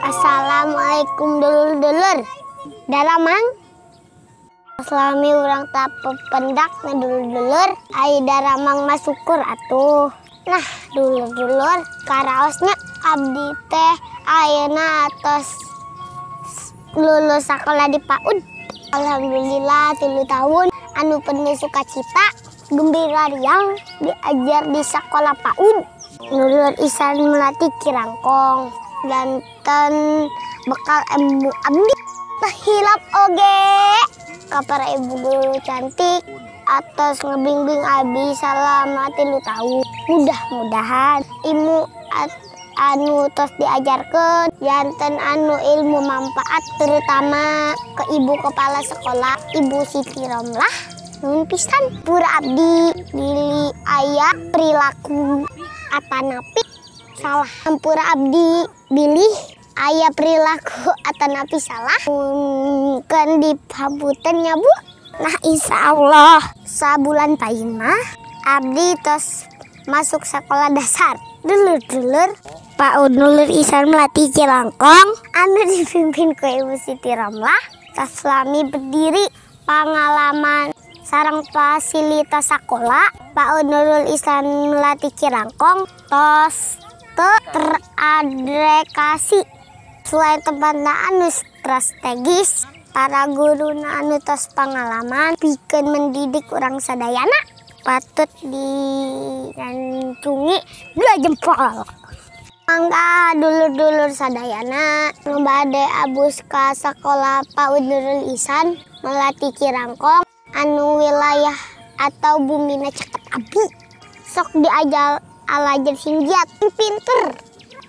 Assalamualaikum dulur-dulur. Daramang. Salami urang tapependak na dulur-dulur. Ai daramang mah syukur atuh. Nah, dulur-dulur karaosnya abdi teh ayeuna atos lulus sekolah di PAUD. Alhamdulillah 3 tahun anu penuh sukacita, gembira riang diajar di sekolah PAUD. Nurul Ihsan Melati Cirangkong janten bekal ilmu abdi hilap oge ka para ibu guru cantik atas ngebimbing abdi selama 3 tahun. Mudah-mudahan ilmu anu tos diajarkeun janten anu ilmu manfaat terutama ke ibu kepala sekolah Ibu Siti Romlah. Nuhun pisan pura abdi bilih aya perilaku atanapi salah. Hampura abdi bilih aya perilaku atanapi salah mungkin dihapunten nya Bu. Nah, insya Allah sabulan payun mah abdi tos masuk sekolah dasar. Dulur-dulur PAUD Nurul Ihsan Melati Cirangkong anu dipimpin ku Ibu Siti Romlah tos lami berdiri pengalaman sareng fasilitas sekolah PAUD Nurul Ihsan Melati Cirangkong tos teradrekasi selain tempatna anu strategis para guru anu tos pengalaman pikeun mendidik urang sadayana patut diancungi 2 jempol. Mangga dulur-dulur sadayana nu bade abus ka sekolah PAUD Nurul Ihsan Melati Cirangkong anu wilayah atau bumina caket abdi sok diajar alajar sing giat, sing pinter,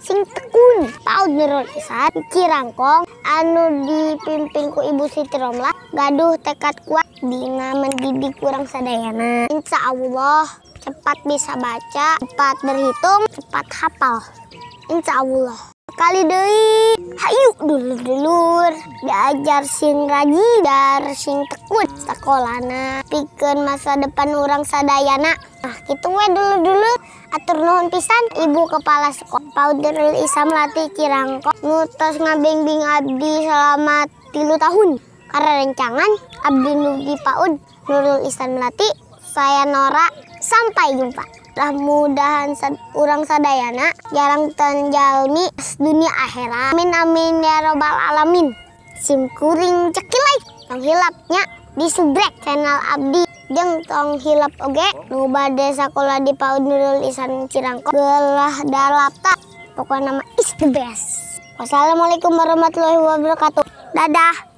sing tekun. PAUD Nurul Ihsan Cirangkong anu dipimpin ku Ibu Siti Romlah gaduh tekad kuat dina mendidik urang sadayana. Insya Allah cepat bisa baca, cepat berhitung, cepat hafal. Insya Allah. Kali deui, hayu dulur-dulur diajar sing rajin, dar sing tekun sakolana pikeun masa depan urang sadayana. Nah, kitu we dulur-dulur. Atur nuhun pisan Ibu Kepala Sekolah PAUD Nurul Ihsan Melati Cirangkong nu tos ngabimbing abdi selama 3 tahun. Karena rencangan abdi nu di PAUD Nurul Ihsan Melati, saya Nora, sampai jumpa. Mudah-mudahan urang sadayana jarang jalmi dunia akhirat. Amin amin ya robbal alamin. Sim kuring cekilai tong hilapnya di subrek channel abdi jeung tong hilap oge nu bade sakola di PAUD Nurul Ihsan Cirangkong gelah dalapta. Pokokna mah is the best. Wassalamualaikum warahmatullahi wabarakatuh. Dadah.